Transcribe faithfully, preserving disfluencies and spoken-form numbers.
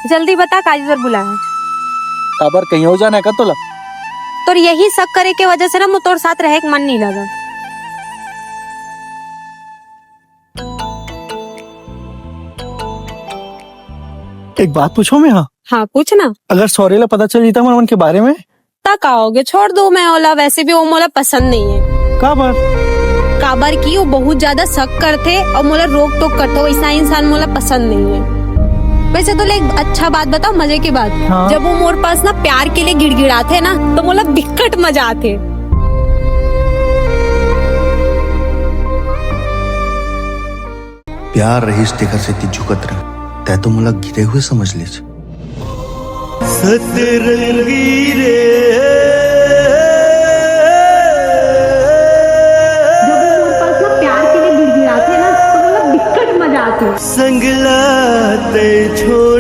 जल्दी बता, काजी बर बुलाए हे। काबर, कहीं अउ जाना हे का तोला? तोर यही शक करे के वजह से ना, मोर तोर साथ रहे के मन नहीं लगा। एक बात पूछों मैं? हाँ, हाँ, पूछ ना। अगर सौरे ला पता चल जाता हमन के बारे में? त का होगे, छोड़ दो मैं ओला, वैसे भी वो मोला पसंद नहीं हे। काबर? काबर कि वो बहुत ज्यादा शक करथे अउ मोला रोक टोक करथे, वैसा इंसान मोला पसंद नहीं हे। वैसे तोला एक अच्छा बात बताओं, मजे की बात। हाँ। जब वो मोर पास ना प्यार के लिए गिड़गिड़ाथे ना, तो मोला बिकट मजा आथे। प्यार रहिस तेखर सेती झुकत रहे, तै तो मोला गिरे हुए समझ लेस। सतरंगी रे। जब वो मोर पास ना प्यार के लिए गिड़गिड़ाथे ना, तो मोला बिकट मजा आथे। संगला तै छोड़